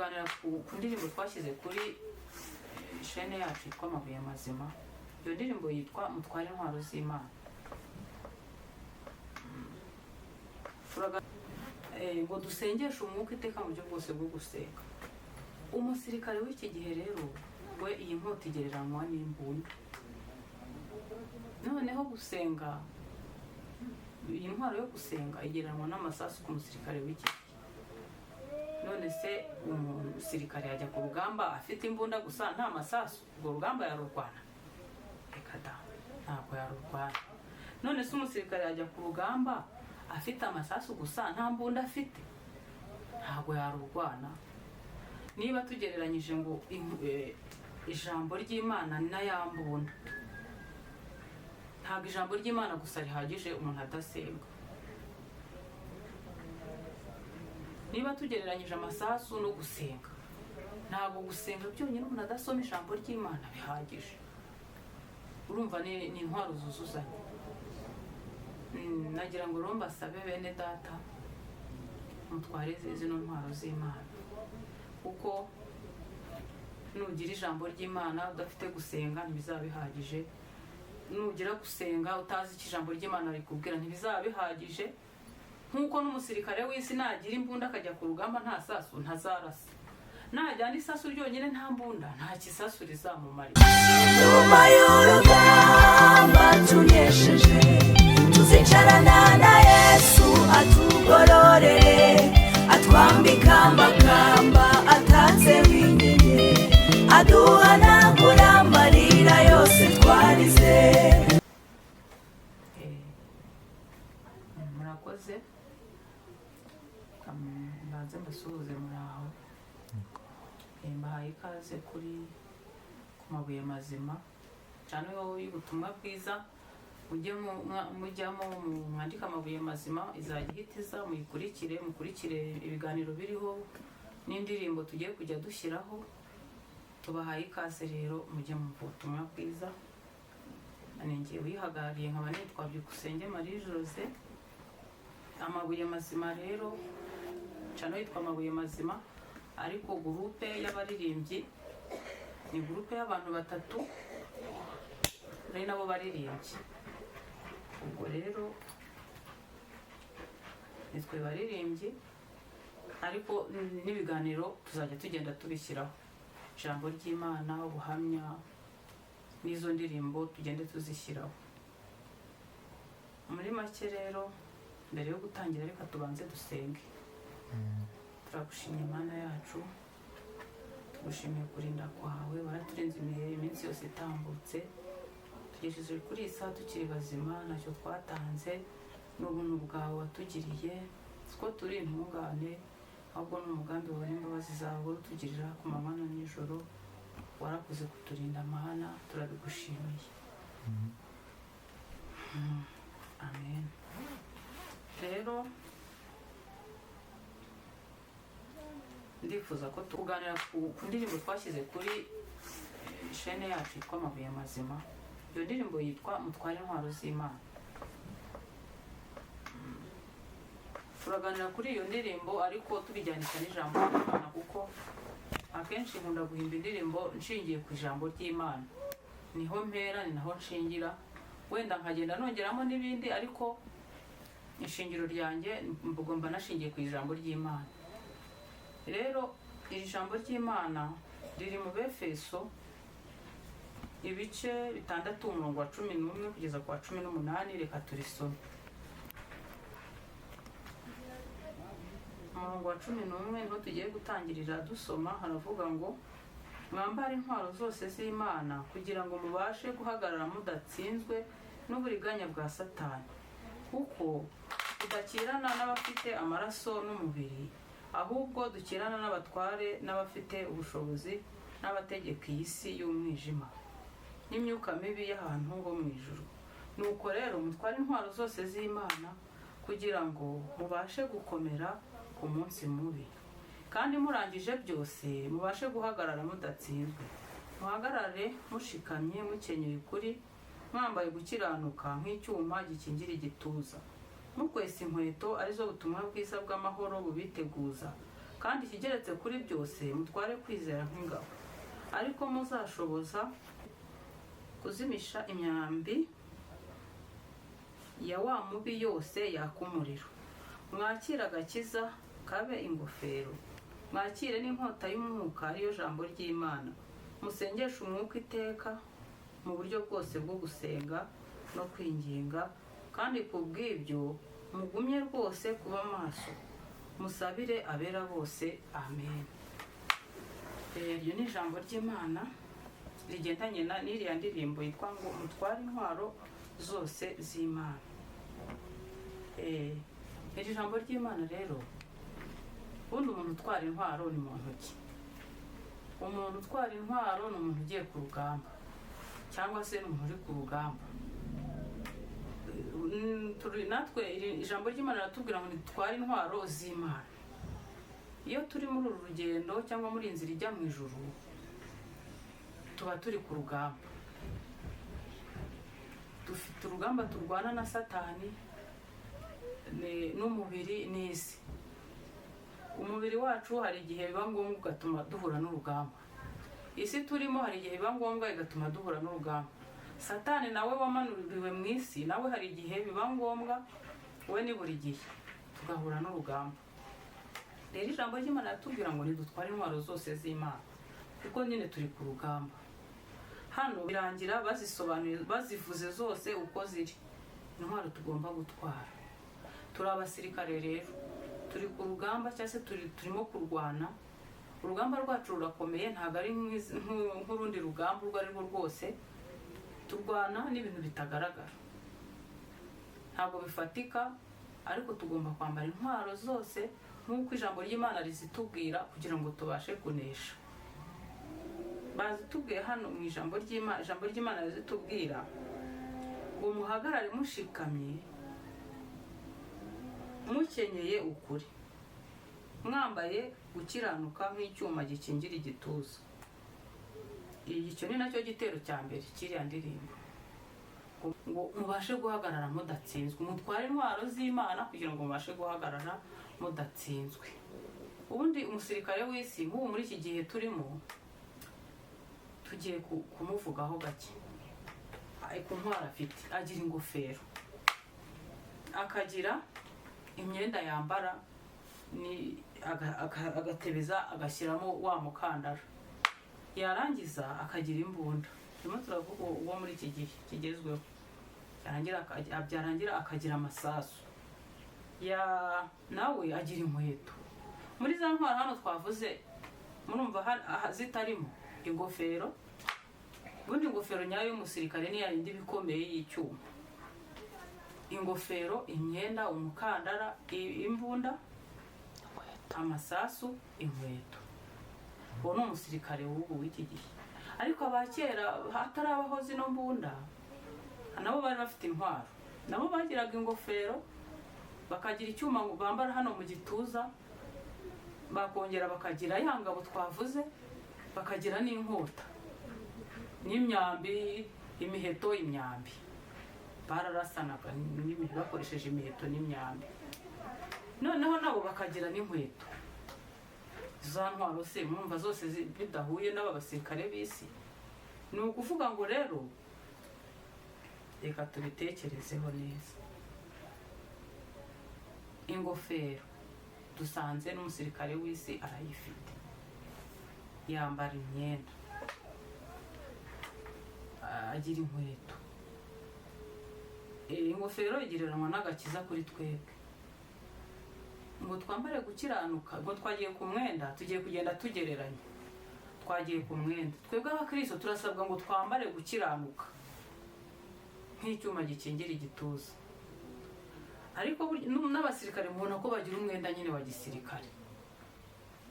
Kuganira ku ndirimbo twashyize kuri shene yacu yitwa Amabuye Mazima. Iyo ndirimbo yitwa Mutware Intwaro z'Imana. Ngo dusengeshe umwuka iteka mu buryo bwose bwo gusenga. Umusirikare w'iki gihe rero we, iyi nkota igereranywa n'imbunda. Noneho gusenga, iyi ntwaro yo gusenga igereranywa n'amasasu ku musirikare w'iki gihe. None se umusirikare yajya ku rugamba afite imbunda gusa nta masasu? Urwo rugamba yarurwana? Reka da, ntabwo yarurwana. None se umusirikare yajya ku rugamba afite amasasu gusa nta mbunda afite? Ntabwo yarurwana. Niba tugereranyije ngo ijambo ry'Imana na ya mbunda, ntabwo ijambo ry'Imana gusa rihagije umuntu adasenga. Niba tugereranyije amasasu no gusenga, ntabwo gusenga byonyine umuntu adasoma ijambo ry'Imana bihagije. Urumva ni intwaro zuzuzanya. Nagira ngo rero mbasabe, bene data, mutware zino ntwaro z'Imana, kuko nugira ijambo ry'Imana udafite gusenga ntibizaba bihagije. Nugira gusenga utazi icyo ijambo ry'Imana rikubwira ntibizaba bihagije. Nk'uko n'umusirikare w'isi nagira imbunda akajya ku rugamba nta sasu, ntazarasa. Najyana isasu ryonyine nta mbunda, nta kisasu rizamumarira. Nyuma y'urugamba tunesheje, tuzicarana na Yesu atugororere, atwambika amakamba atatse w'inyenyeri, aduhanagura amarira yose twarize. Murakoze. Mbanze mbasuhuze. Muri aho? Mbahaye ikaze ku Mabuye Mazima cyane y'ubutumwa bwiza. Mujye mujyamo mwandike Amabuye Mazima, izajya ihita iza, muyikurikire, mukurikire ibiganiro biriho n'indirimbo tugiye kujya dushyiraho. Tubahaye ikaze rero, mujye mu butumwa bwiza. Ni njye uyihagarariye, nkaba nitwa Byukusenge Marie Jose. Amabuye Mazima rero, channel yitwa Amabuye Mazima, ariko groupe y'abaririmbyi ni groupe y'abantu batatu, ari nabo baririmbyi. Ubwo rero nitwe baririmbyi, ariko n'ibiganiro tuzajya tugenda tubishyiraho, ijambo ry'Imana, ubuhamya n'izo ndirimbo tugende tuzishyiraho. Muri make rero, mbere yo gutangira, reka tubanze dusenge. Turagushimye Imana yacu, tugushimiye kurinda kwawe. Waraturinze imihe iminsi yose itambutse, tugejeje kuri iyi saha tukiri bazima. Ntacyo twatanze, ni ubuntu bwawe watugiriye. Siko turi intungane, ahubwo ni umugambi wawe n'imbabazi zawe utugirira ku manywa na nijoro. Warakoze kuturinda amahana, turabigushimiye. Amen. Rero ndifuza ko tuganira ku ndirimbo twashyize kuri shene yacu yitwa Amabuye Mazima. Iyo ndirimbo yitwa Mutware Intwaro z'Imana. Turaganira kuri iyo ndirimbo, ariko tubijyanisha n'ijambo ry'Imana, kuko akenshi nkunda guhimba indirimbo nshingiye ku ijambo ry'Imana. Niho mpera, ni naho nshingira, wenda nkagenda nongeramo n'ibindi, ariko ishingiro ryanjye ngomba nashingiye ku ijambo ry'Imana. Rero iri jambo ry'Imana riri mu Befeso ibice 6, umurongo wa 11 kugeza ku wa 18. Reka turisome. Umurongo wa 11 niho tugiye gutangirira dusoma. Haravuga ngo: "Mwambare intwaro zose z'Imana kugira ngo mubashe guhagarara mudatsinzwe n'uburiganya bwa Satani, kuko tudakirana n'abafite amaraso n'umubiri, ahubwo dukirana n'abatware n'abafite ubushobozi n'abategeka iyi si y'umwijima n'imyuka mibi y'ahantu ho mu ijuru. Nuko rero mutware intwaro zose z'Imana kugira ngo mubashe gukomera ku munsi mubi, kandi murangije byose mubashe guhagarara mudatsinzwe. Muhagarare mushikamye, mukenyeye ukuri, mwambaye gukiranuka nk'icyuma gikingira igituza, mukwesa inkweto arizo butumwa bwiza bw'amahoro bubiteguza. Kandi ikigeretse kuri byose, mutware kwizera nk'ingabo, ariko muzashoboza kuzimisha imyambi ya wa mubi yose yaka umuriro. Mwakire agakiza kabe ingofero, mwakire n'inkota y'umwuka, ariyo jambo ry'Imana. Musengeshe umwuka iteka mu buryo bwose bwo gusenga no kwinginga, kandi ku bw'ibyo mugumye rwose kuba maso, musabire abera bose. Amen. Iryo ni ijambo ry'Imana rigendanye n'iriya ndirimbo yitwa ngo mutware intwaro zose z'Imana. Iri jambo ry'Imana rero, ubundi umuntu utwara intwaro ni mu ntoki. Umuntu utwara intwaro ni umuntu ugiye ku rugamba, cyangwa se ni umuntu uri ku rugamba. Natwe ijambo ry'Imana riratubwira ngo ntitware intwaro z'Imana. Iyo turi muri uru rugendo cyangwa muri iyi nzira ijya mu ijuru, tuba turi ku rugamba. Dufite urugamba turwana na Satani n'umubiri n'isi. Umubiri wacu hari igihe biba ngombwa ugatuma duhura n'urugamba. Isi turimo hari igihe biba ngombwa igatuma duhura n'urugamba. Satani nawe wamanuriwe mu isi, nawe hari igihe biba ngombwa, we ni buri gihe, tugahura n'urugamba. Rero ijambo ry'Imana riratubwira ngo ntidutware intwaro zose z'Imana, kuko nyine turi ku rugamba. Hano birangira bazisobanuye, bazivuze zose uko ziri, intwaro tugomba gutwara. Turi abasirikare rero, turi ku rugamba, cyangwa se turimo kurwana. Urugamba rwacu rurakomeye, ntabwo ari nk'urundi rugamba urwo ari rwo rwose. Turwana n'ibintu bitagaragara, ntabwo bifatika, ariko tugomba kwambara intwaro zose nk'uko ijambo ry'Imana rizitubwira kugira ngo tubashe kunesha. Bazitubwiye hano mu ijambo ry'Imana. Ijambo ry'Imana rizitubwira ngo muhagarare mushikamye, mukenyeye ukuri, mwambaye gukiranuka nk'icyuma gikingira igituza. Icyo ni nacyo gitero cya mbere cy'iriya ndirimbo, ngo mubashe guhagarara mudatsinzwe. Mutware intwaro z'Imana kugira ngo mubashe guhagarara mudatsinzwe. Ubundi umusirikare w'isi nk'ubu muri iki gihe turimo, tugiye kumuvugaho gake ku ntwaro afite. Agira ingofero, akagira imyenda yambara, ni agatebeza, agashyiramo wa mukandara, yarangiza akagira imbunda. Turimo turavuga uwo muri iki gihe kigezweho. Byarangira akagira amasasu ya, nawe agira inkweto. Muri za ntwaro hano twavuze, murumva zitarimo ingofero. Ubundi ingofero nyayo y'umusirikare ni yayindi iba ikomeye y'icyuma. Ingofero, imyenda, umukandara, imbunda, amasasu, inkweto. Uwo ni umusirikare w'ubu w'iki gihe. Ariko aba kera, hatarabaho zino mbunda, nabo bari bafite intwaro. Nabo bagiraga ingofero, bakagira icyuma bambara hano mu gituza, bakongera bakagira ya ngabo twavuze, bakagira n'inkota n'imyambi, imiheto, imyambi. Bararasanaga bakoresheje imiheto n'imyambi. Noneho nabo bakagira n'inkweto. Za ntwaro se mwumva zose bidahuye n'aba basirikare b'isi? Ni ukuvuga ngo rero reka tubitekerezeho neza. Ingofero dusanze n'umusirikare w'isi arayifite, yambara imyenda, agira inkweto. Ingofero igereranywa n'agakiza kuri twebwe, ngo twambare gukiranuka. Ngo twagiye ku mwenda, tugiye kugenda tugereranya. Twagiye ku mwenda. Twebwe abakristo turasabwa ngo twambare gukiranuka nk'icyuma gikingira igituza. Ariko n'abasirikare mubona ko bagira umwenda nyine wa gisirikare,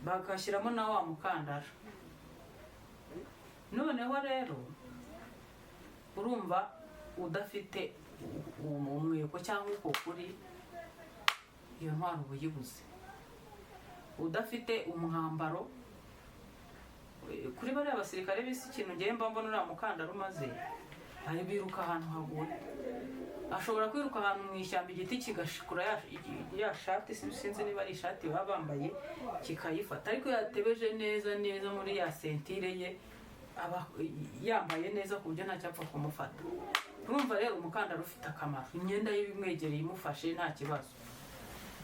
bagashyiramo na wa mukandara. Noneho rero urumva udafite umweko cyangwa uko kuri, iyo ntwaro uba uyibuze. Udafite umwambaro kuri bariya basirikare b'isi, ikintu ngiye mba mbona uriya mukandara umaze, bari biruka ahantu hagoye. Ashobora kwiruka ahantu mu ishyamba, igiti kigashikura ya shati, sinzi niba ari ishati baba bambaye, kikayifata. Ariko yatebeje neza neza muri ya ceinture ye, aba yambaye neza ku buryo ntacyapfa kumufata. Urumva rero umukandara ufite akamaro, imyenda ye imwegereye imufashe nta kibazo.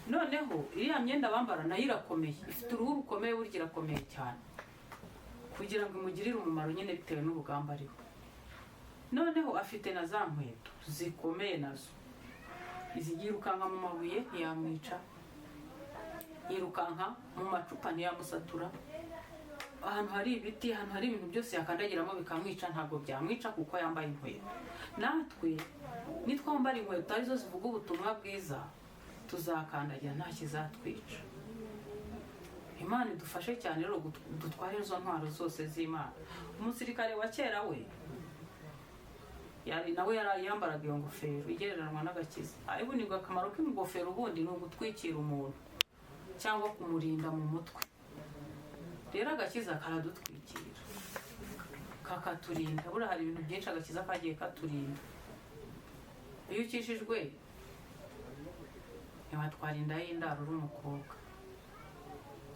Noneho iriya myenda bambara nayo irakomeye, ifite uruhu rukomeye, burya irakomeye cyane kugira ngo imugirire umumaro nyine bitewe n'urugamba ariho. Noneho afite na za nkweto zikomeye nazo, izi yirukanka mu mabuye ntiyamwica, yirukanka mu macupa ntiyamusatura, ahantu hari ibiti, ahantu hari ibintu byose yakandagiramo bikamwica, ntabwo byamwica kuko yambaye inkweto. Natwe nitwambara inkweto arizo zivuga ubutumwa bwiza, tuzakandagira nta kizatwica. Imana idufashe cyane rero dutware izo ntwaro zose z'Imana. Umusirikare wa kera we yari nawe yari yambaraga iyo ngofero igereranywa n'agakiza. Ariko nibwo akamaro k'ingofero ubundi ni ugutwikira umuntu cyangwa kumurinda mu mutwe. Rero agakiza karadutwikira, kakaturinda. Buriya hari ibintu byinshi agakiza kagiye katurinda. Iyo ukishijwe ntiwatwara inda y'indaro uri umukobwa,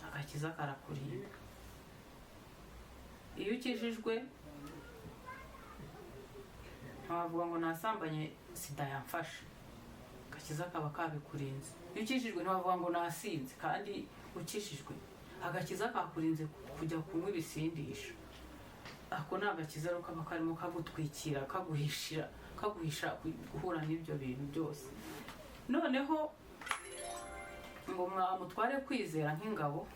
agakiza karakurinda. Iyo ukijijwe ntiwavuga ngo nasambanye sida yamfashe, agakiza kaba kabikurinze. Iyo ukijijwe ntiwavuga ngo nasinze kandi ukijijwe, agakiza kakurinze kujya kunywa ibisindisha. Ako ni agakiza rero kaba karimo kagutwikira, kaguhishira, kaguhisha guhura n'ibyo bintu byose. Noneho ngo mwamutware kwizera nk'ingabo.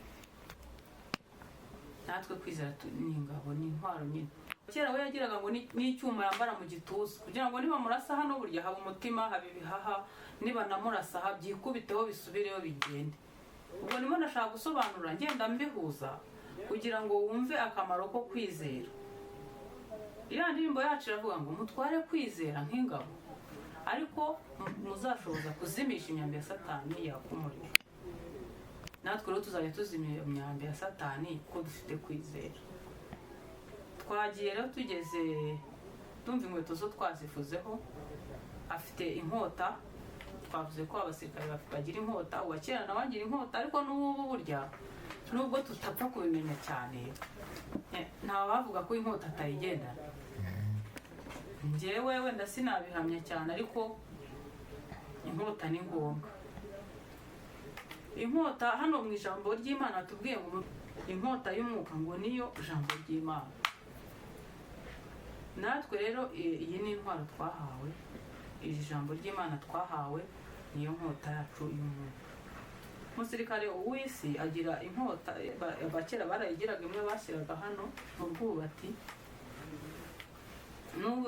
Natwe kwizera ni ingabo, ni intwaro nyine. Kera we yagiraga ngo n'icyuma yambara mu gituza kugira ngo nibamurasa hano, burya haba umutima, haba ibihaha, nibanamurasa aha byikubiteho bisubireyo bigende. Ubwo nimo ndashaka gusobanura ngenda mbihuza kugira ngo wumve akamaro ko kwizera. Iriya ndirimbo yacu iravuga ngo mutware kwizera nk'ingabo, ariko muzashoboza kuzimisha imyambi ya Satani yaka umuriro. Natwe rero tuzajya tuzimya imyambi ya Satani kuko dufite kwizera. Twagiye rero tugeze, ndumva inkweto zo twazifuzeho. Afite inkota, twavuze ko abasirikare bagira inkota, uwa kera nawe agira inkota, ariko n'ubu burya nubwo tutapfa kubimenya cyane, nta bavuga ko inkota atayigendana. Njyewe wenda sinabihamya cyane, ariko inkota ni ngombwa. Inkota hano mu ijambo ry'Imana tubwiye ngo inkota y'umwuka ngo niyo jambo ry'Imana. Natwe rero iyi ni intwaro twahawe, iri jambo ry'Imana twahawe niyo nkota yacu y'umwuka. Umusirikare w'isi agira inkota, abakera barayigiraga, imwe bashyiraga hano mu rwubati.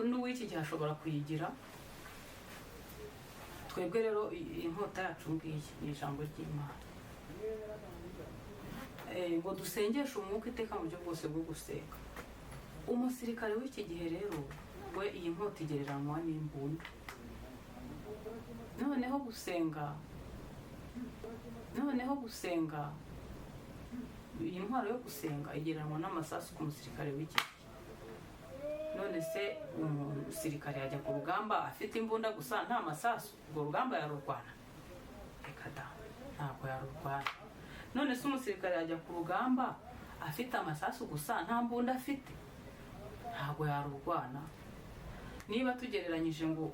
N'uw'iki gihe ashobora kuyigira. Twebwe rero inkota yacu ngiyi ni ijambo ry'Imana. Ngo dusengeshe umwuka iteka mu buryo bwose bwo gusenga. Umusirikare w'iki gihe rero we iyi nkota igereranywa n'imbunda. Noneho gusenga, iyi ntwaro yo gusenga igereranywa n'amasasu ku musirikare w'iki gihe. None se umusirikare yajya ku rugamba afite imbunda gusa nta masasu? Urwo rugamba yarurwana? Reka da, ntabwo yarurwana. None se umusirikare yajya ku rugamba afite amasasu gusa nta mbunda afite? Ntabwo yarurwana. Niba tugereranyije ngo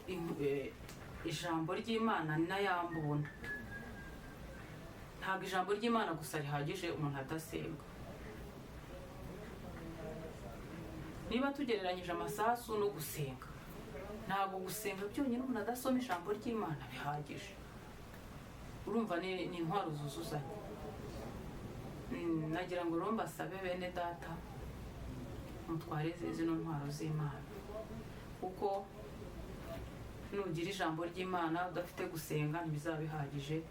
ijambo ry'Imana ni ya mbunda, ntabwo ijambo ry'Imana gusa rihagije umuntu adasenga. Niba tugereranyije amasasu no gusenga, ntabwo gusenga byonyine umuntu adasoma ijambo ry'Imana bihagije. Urumva ni intwaro zuzuzanya. Nagira ngo rero mbasabe bene data, mutware zino ntwaro z'Imana, kuko nugira ijambo ry'Imana udafite gusenga ntibizaba bihagije,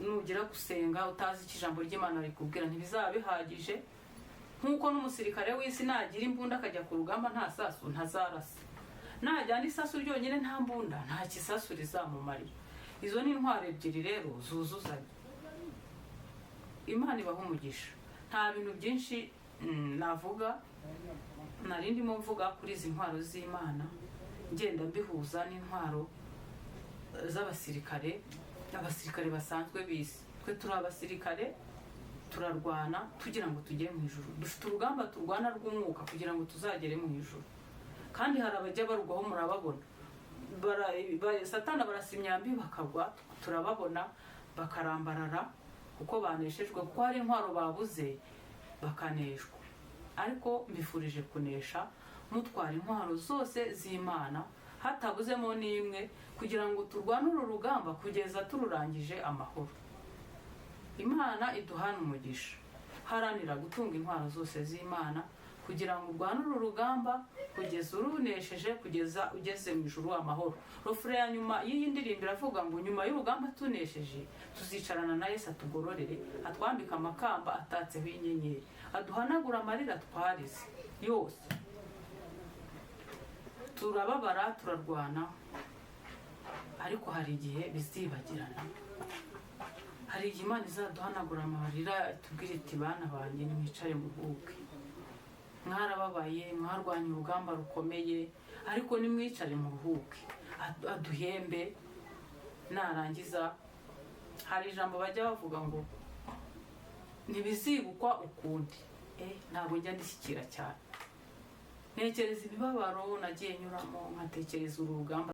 nugira gusenga utazi icyo ijambo ry'Imana rikubwira ntibizaba bihagije. Nk'uko n'umusirikare w'isi nagira imbunda akajya ku rugamba nta sasu, ntazarasa. Najyana isasu ryonyine nta mbunda, nta kisasu rizamumarira. Izo ni intwaro ebyiri rero zuzuzanya. Imana ibaha umugisha. Nta bintu byinshi navuga, nari ndimo mvuga kuri izi ntwaro z'Imana, ngenda mbihuza n'intwaro. z'abasirikare, abasirikare basanzwe b'isi. Twe turi abasirikare, turarwana tugira ngo tugere mu ijuru. Dufite urugamba turwana rw'umwuka kugira ngo tuzagere mu ijuru. Kandi hari abajya barugwaho, murababona. Satani barasa imyambi bakagwa, turababona bakarambarara kuko baneshejwe, kuko hari intwaro babuze bakaneshwa. Ariko mbifurije kunesha mutwara intwaro zose z'Imana, hatabuzemo n'imwe, kugira ngo turwane uru rugamba kugeza tururangije amahoro. Imana iduhane umugisha. Haranira gutunga intwaro zose z'Imana kugira ngo urwane uru rugamba kugeza urunesheje, kugeza ugeze mu ijuru amahoro. Refrain ya nyuma y'iyi ndirimbo iravuga ngo nyuma y'urugamba tunesheje, tuzicarana na Yesu atugororere, atwambike amakamba atatseho inyenyeri, aduhanagura amarira twarize yose. Turababara, turarwana, ariko hari igihe bizibagirana. Hari igihe Imana izaduhanagura amarira, itubwire iti: "Bana banjye, nimwicare muruhuke. Mwarababaye, mwarwanye urugamba rukomeye, ariko nimwicare muruhuke." Aduhembe. Narangiza, hari ijambo bajya bavuga ngo ntibizibukwa ukundi. Ntabwo njya ndishyikira cyane. Ntekereza imibabaro nagiye nyuramo, nkatekereza uru rugamba.